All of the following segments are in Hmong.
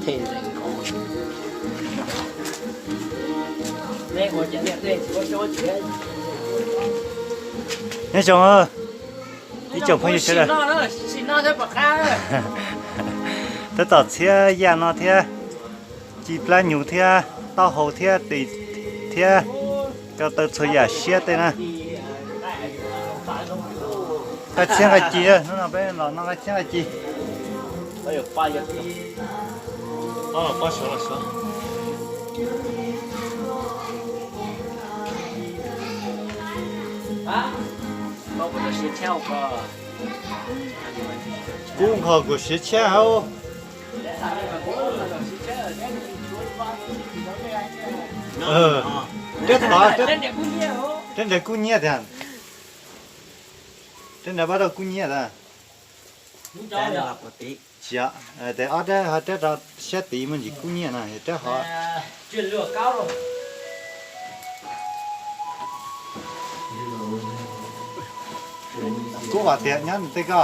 Nyob zoo, ib tsoom phooj ywg sawv daws. Tab tom txhiab yaj no thiab, ci plab nyuv thiab, taub hau thiab, tes thiab, ko taw txhua yam siab tej na. Nqa txhiab nqa ci, hnub no peb los noj nqa txhiab nqa ci. Kub nqhos kuv siv tshaj hauv. Rab nrad kub nyiab tiag. Rab nrad pab rau kub nyiab tas. Tsis, tes ob rab ho rab rau siab tid muaj ntsis kub nyiab no, rab hov. Kub hov tiag nyob tej ko.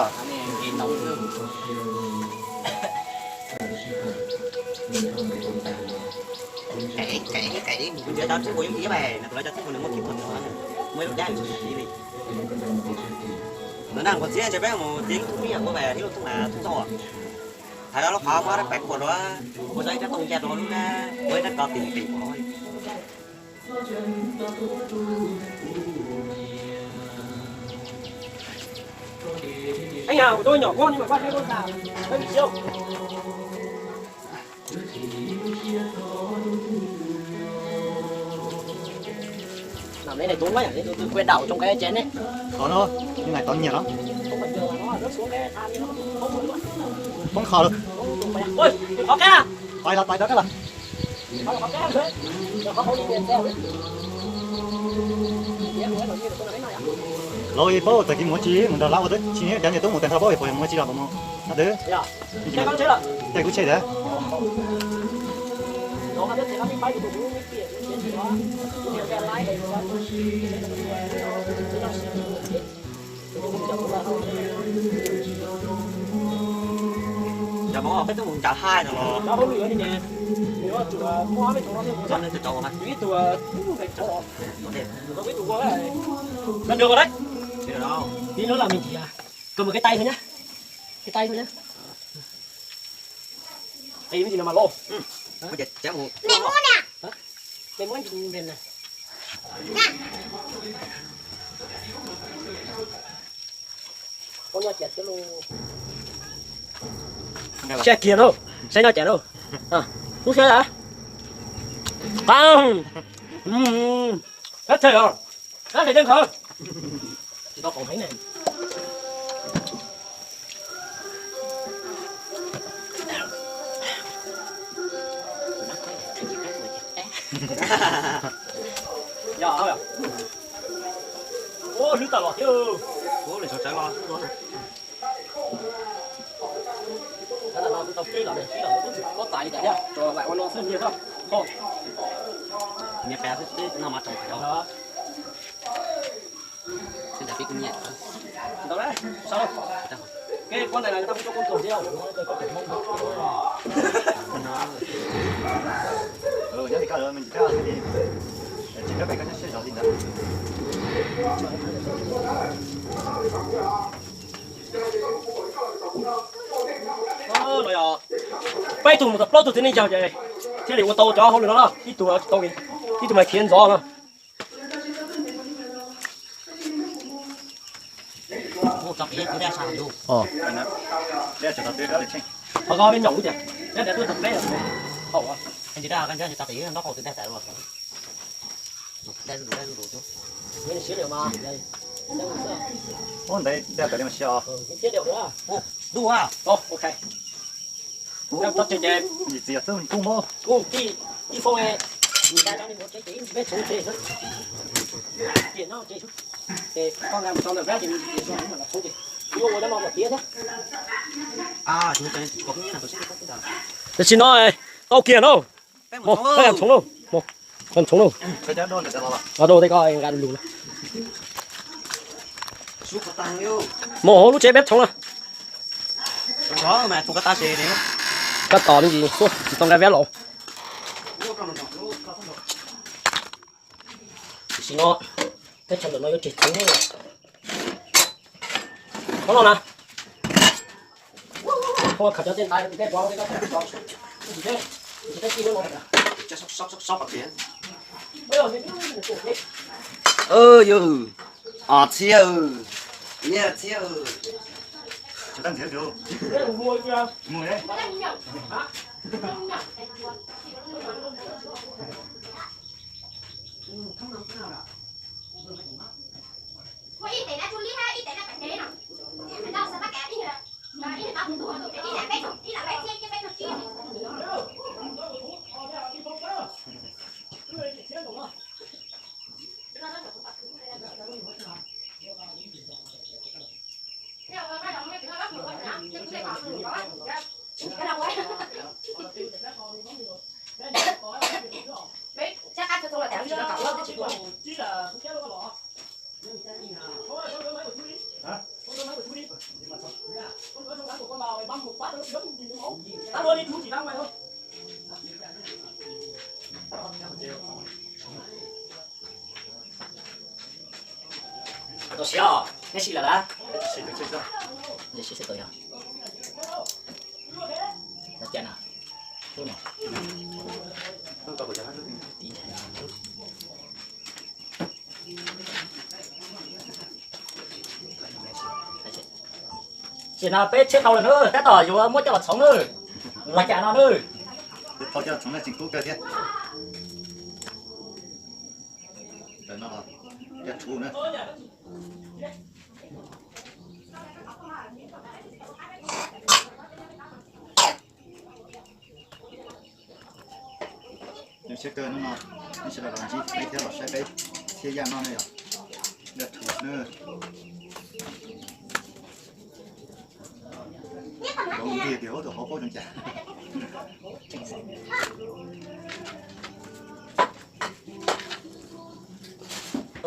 Ntawd na, nqua txiab ntshe peb mus txiav ib tug pib ua thiab lub thoob as txog. Hais rau lub qhov muab pais khuam rau, ua zog ib rab tooj ncaj rau lub na, ua ib rab ko tim tim. Qhov no, nws nais tov nyiam no. Poob qhov lawm. Tais los tais rau koj los. Laus paub txog kev mus ua tsi, mus nrog lawv ua twb tsis nyob cov niam tub mus tag nrho paub puas mus ua tsi los puas mus no twb. Caij kuv tsheb tiag. Cov Hmoob peb twb mus ncav haij no los. Koj mus kev tais thôi nhá. Kev tais thôi nhá. Ej, mày mua nè. Hả? Mày mua gì mềm nè? Con nho chẹt chứ luôn. Xe kia đâu? Xe nho chẹt đâu? À, lub xe hả? Không. Ừ. Hết xe rồi. Hết xe trên thôi. Tsis tau khoom heev ne. Yog, ua hlwb tawm los thiab. Ua lawm sawv tsees los. Tau peb los, peb los muab tais li cas thiab, tsuas lam ua no xwb nyiaj xwb. Nyiaj pes xwb, no mas tsoom pem. Ntau na, sau. Kev pab ntawd los tau peb cov koob tug thiab. Nyob li koj, tsis nyob pem koj nyob siab zog li ntawd. Peb tug mus tau plaub tug txiv neej yawg ces thiaj li ua tau cov hauj lwm no na, ib tug tsis tau, ib tug mas khiav ntxov no. Qhov ko peb nyoom tias, ntawd dag pem li mas siab os. Ntxim txiaj xwb kuj muab. Tam sim no tau kiag no. Mus, koj yam tshoob lauj, mus, koj yam tshoob lauj. Ua rau tej ko nqa lus na. Mus hauv lub tsev peb tshoob na. Koj tos me ntsis xwb, tsis tau nqa veb los. Tam sim no teb chaws ntawm no yuav tseg txheeb. Qhov no na, khaws cov tej ntais tej pov tej. Yog, ob txhiab, nyiaj txhiab. Tau siav os, neb sib lawm lawm. Sib tau yog. Los cas na? Ces no peb tsheb tau lawm na, tab tom yuav muab coj los txhoov na. Los cas no na? Tau coj los txhoov na, tseem kub kawg thiab. Ntawm no los coj txhoov na. Zoo siab kawg hnub no nej sawv daws los ntsib peb thiab los saib peb thiab yaj no na yog. Yaj txhoov na. Zoo nti tias ua tus hauv paub zoo cas.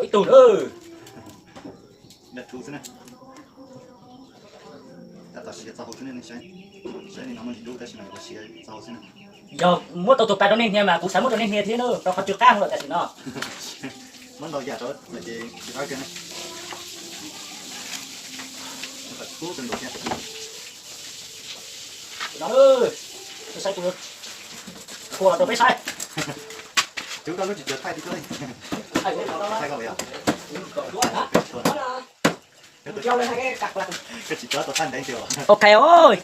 Ib tug na. Yaj txhoov xwb na. Tab tom siav txog hauv xwb ne, nej saib, saib li no muaj ntsis dub tab sis mas yuav siav txog hauv xwb na. Yog muab tau tus pas rau nej hnia mas kuv xav muab rau nej hnia thiab na, rau qhov tsw qab lawm tam sim no. Muab ntau yam rau lawm ces tsis qab kiag na. Kub kawg nkaus thiab. No, saib kuv qhuas los rau peb saib. Cov koj lub tsis tsuas thaij tib tug li. Thaij koj puas yog? Koj tsis tsuas tau thaij ntev tiag. Ok,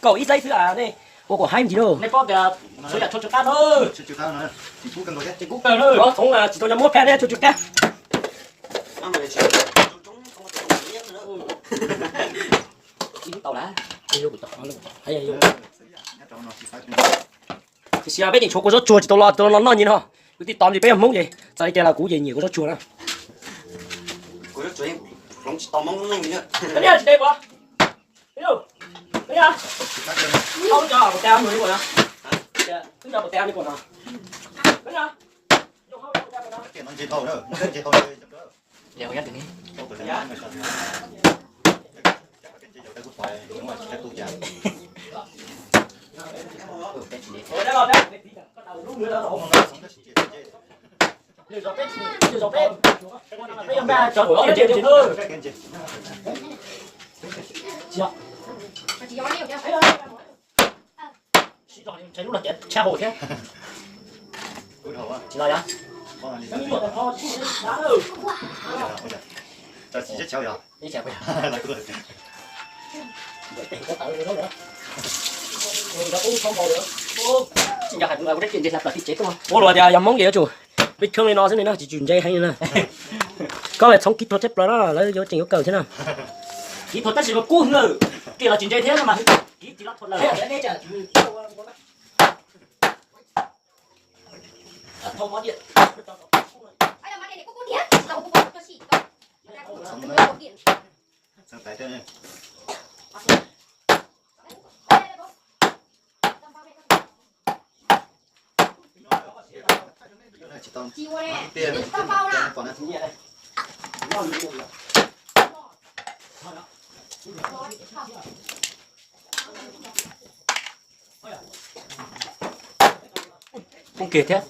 kaum ib zaib xwb ne, ua kom haib ntsis lauj. Nej paub tias txhua yam tshuav tsw qab na. Tshuav tsw qab no, tseem kub kawg nkaus thiab. Tseem kub kawg na. Txhoov tsis tau yog muab phaj ne, tshuav tsw qab. Ib lub tau lawm. Tiam sis peb tseem tshuav kua zaub tsuag tsis tau los, tsis tau los noj nyi no. Kwv tij tos li peb yog Hmoob ces txawm li cas los kuv ces nyiam kua zaub tsuag na. Tsis los thiab. Ua luaj tias yog Hmoob ces yuav tsum peb kheej li no xwb ne, tsis tsum ntse heev li na. Koj txhoov kis thuav tshaj plaws na, lawv yuav tseem yuav kawm thiab na. Kis thuav tab sis mas kub hwv, kiag los tsis ntse thiab mas. Poob kiag thiab.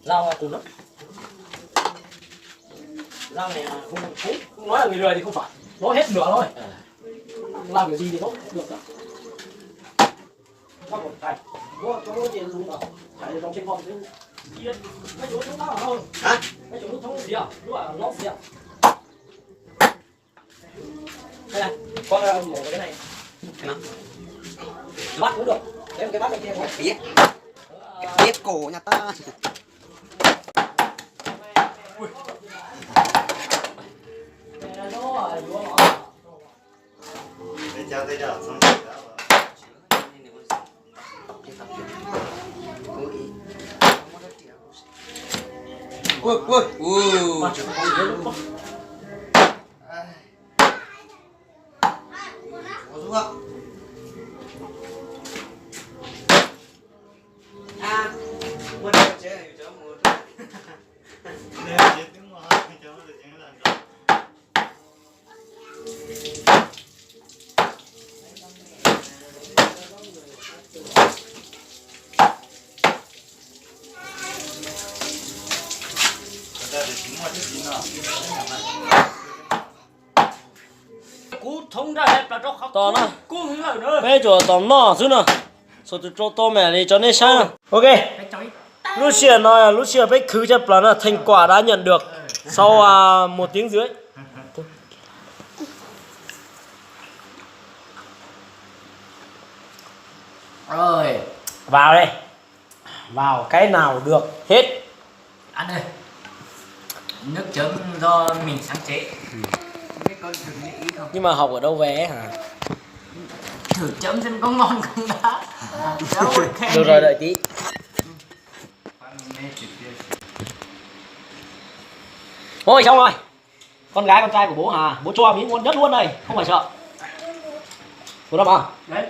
Lau tus no. Lau này không, không, không nói là người lười thì không phải. Nói hết nửa thôi. Lau kiểu gì thì nói hết được đó. Các bạn thầy, có, có nói chuyện đúng không? Thầy trong trên phòng chứ. Mấy chủ thống đó không? Hả? Mấy chủ thống gì à? Đúng là nó gì à? Đây này, con, ờ, mổ cái này. Cái nào? Cái bát cũng được. Lấy một cái bát bên kia. Cái bếp, cái bếp cổ nhà ta. Ui, ui, ui. Tos na, peb tsuas tos noj xwb no. Txhua tus rau tau mam li tso nej saib na. Ok, lub sij hawm no lub sij hawm peb khwv cov plaws no, thành quả đã nhận được sau một tiếng rưỡi. Vào đây. Vào cái nào được hết. Ăn đây. Nước chấm do mình sáng chế. Không biết có được như ý không? Nhưng mà học ở đâu về ấy hả? Thử chấm xem có ngon không đã. Được rồi, đợi tí. Ôi, xong rồi. Con gái con trai của bố hả? Bố cho miếng ngon nhất luôn đây, không phải sợ. Của nó mà. Đấy.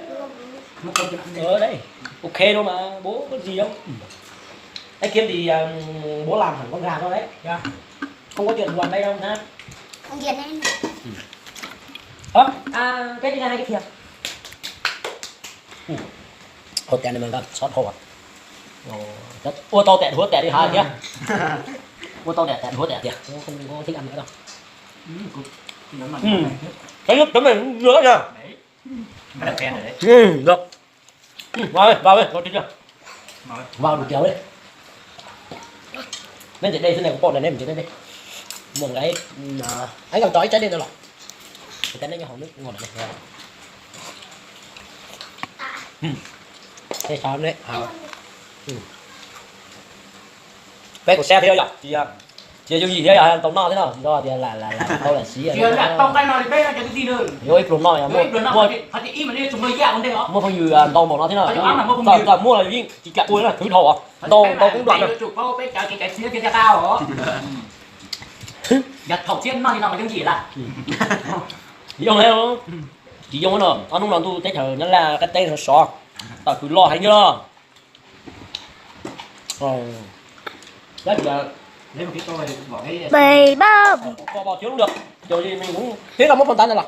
Ờ, đấy. Ok luôn mà, bố có gì đâu. Cái kia thì à, bố làm hẳn con gà cho đấy. Nha. Không có chuyện buồn đây đâu nhá. Con Kiệt này. Hả? À, cái đi ra hai cái thìa. Ôi, cái này mà ngon, sót hổ. Ôi, ua tau tes huav tes li hais thiab. Ua tau tes huav tes tiag, không có thích ăn nữa đâu. Cái nước chấm này cũng dưa lắm nha. Được. Vào đi, vào đi, vào đi. Vào đủ kiểu đi. Nêm thịt đê xwb ne, kuv pom nws nêm thịt đê đi. Muaj nqaij, anh còn cho ít trái đê nữa lov? Cái này như hột nước ngọt này. Thế sao đấy? Hả? Peb kuv saib thiab yom, tsis yog yooj yim thiab yog tau noj thiab no, do tias lam lam tau lam siv. Yuav ib pluag noj, muaj phooj ywg ntau npaum no thiab no, txawm muaj los yeej tsis kam ua, khwv dhau, ntau ntau koob dam na. Yooj, tsis yooj no, ob hnub no ntuj teb chaws Nyab Laj qab teb sov, tawm fws loj heev thiab. Bảy ba. Còn bao nhiêu được? Kiểu gì mình cũng thế là mất phần tán này là.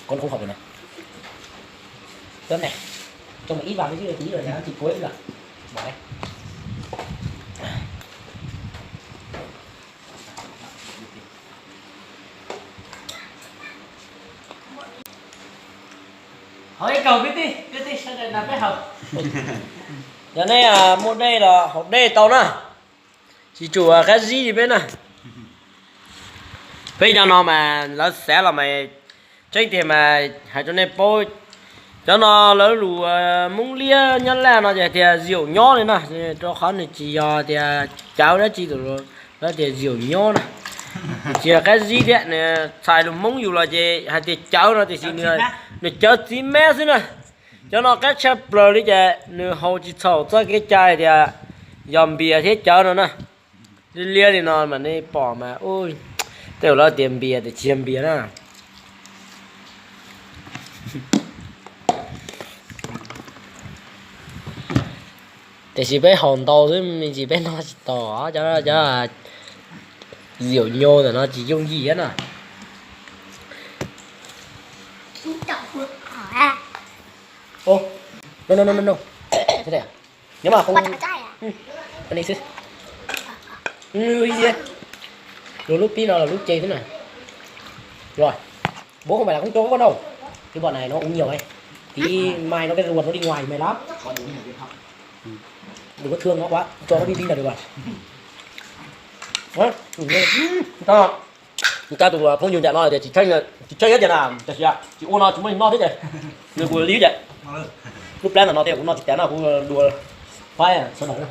Con không khỏi được này. Tớm này. Cho một ít vào cái chứ, tí rồi nó chỉ cuối là. Bỏ đây. Yog nej muaj dej los haus dej tau na. Tsis tsum qab zib li peb na. Peb cov no mas lawv xav los mas tseeb tiag mas hais rau nej paub, cov no lawv lus Hmoob Liab Nyab Laj no ces hais tias diaum nyob li na, rau qhov nws tsis yog tias cawv dab tsi, lawv tias diaum nyob na. Tsis yog qab zib thiab, nws txhais lus Hmoob yus los ces hais tias cawv no tiam sis nws cawv txiv mab xwb na. Cov no qab tshaj plaws li ces nws haus tsis txhaum txoj kev cai tias yog npias thiab cawv no na. Liab liab li no mas nej pom mas, tej zaum lawv tias npias tiam sis tsis yog npias na. Tiam sis peb haus ntau xwb me ntsis peb noj tsis tau, cov, cov diaum nyo ntawm no tsis yooj yim na. No no no no no. Nyob mas, xwb. Luag lub pib no los lub ce xwb na. Rồi, bố không phải là không cho các con đâu. Cái bọn này nó uống nhiều ấy. Tí mai nó cái ruột nó đi ngoài mày lắm. Đừng có thương nó quá, cho nó đi đi là được rồi. Đó, nghỉ ngơi. Tao, tao tụi phooj ywg nram no tias tsis tsheej thiab tias na, tiam sis tsis ua no tsis muaj neeg noj thiab ces nws kuv li ces lub plab ntawm no tias kuv noj tsis tas no kuv dua faib sawv daws.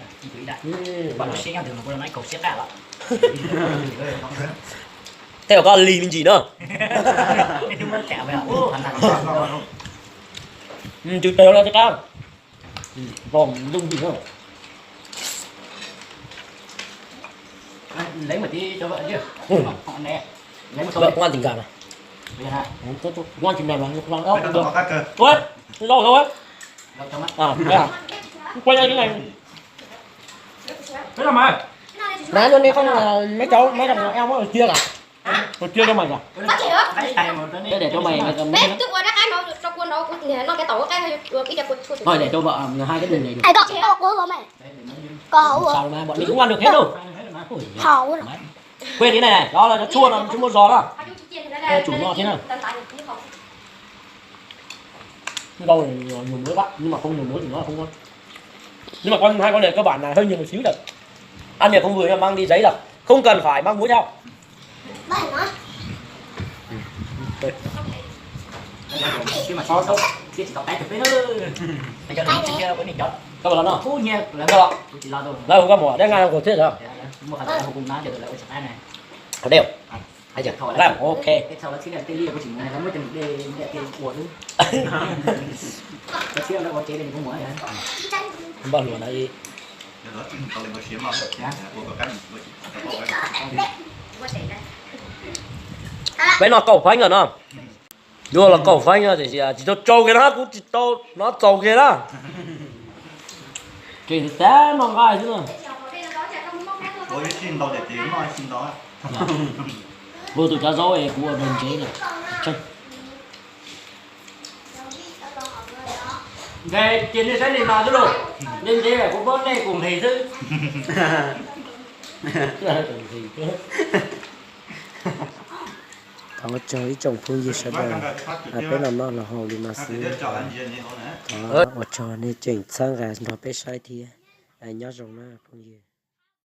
Tej zaum koj lig me ntsis na. Ntsws tes los tsis qab. Vòng dung gì không? Lấy một tí cho vợ chứ. Vợ công an tình cảm à? Công an trình này mà không lo. Ui, lâu rồi ấy. À, thế à? Quay lại cái này. Thế là mày. Nãy anh đi không là mấy cháu, mấy thằng em mới chia cả. Tôi chia cho mày cả. Có thể đó. Thế để cho mày, mày cầm. Bếp, tôi qua đá cái nó cho quân đó, tôi nhớ nó cái tổ cái hơi được ít cho quân. Thôi để cho vợ, hai cái bình này được. Ai có, có uống không mày? Có uống. Sao mà bọn mình cũng ăn được hết đâu. Ui, hảo quá. Quên cái này này, đó là nó chua, nó chưa mua giò đó. Chủ nọ thế nào? Rau này nhiều muối quá, nhưng mà không nhiều muối thì nó không ngon. Nhưng mà con, hai con này cơ bản là hơi nhiều một xíu rồi. Ăn thì không vừa, nhưng mà mang đi giấy rồi. Không cần phải mang muối theo. Kau los no. Kau los. Lawv hu koj mus, dab ngan hu thiab os. Hov dej. Hais tias, lam, ok. Npaj hluas no ib. Peb noj kaum feeb lawm no. Yuav los kaum feeb no tiam sis tsis tau tsau kiag na, kuv tsis tau hnov txaus kiag na. Tseem xav noj nqaij xwb na. Ua tus cov zaub es kuv ua npawg ntsev na. Nqes ces nej saib li no xwb lauj, nej ntse kuv paub nej kuv nqes xwb. Thov ua tsaug ib tsoom phooj ywg sawv daws, peb los noj los haus li no xwb. Thov ua tsaug nej tseem txhawb nqa nrog peb saib thiab. Nyob zoo na phooj ywg.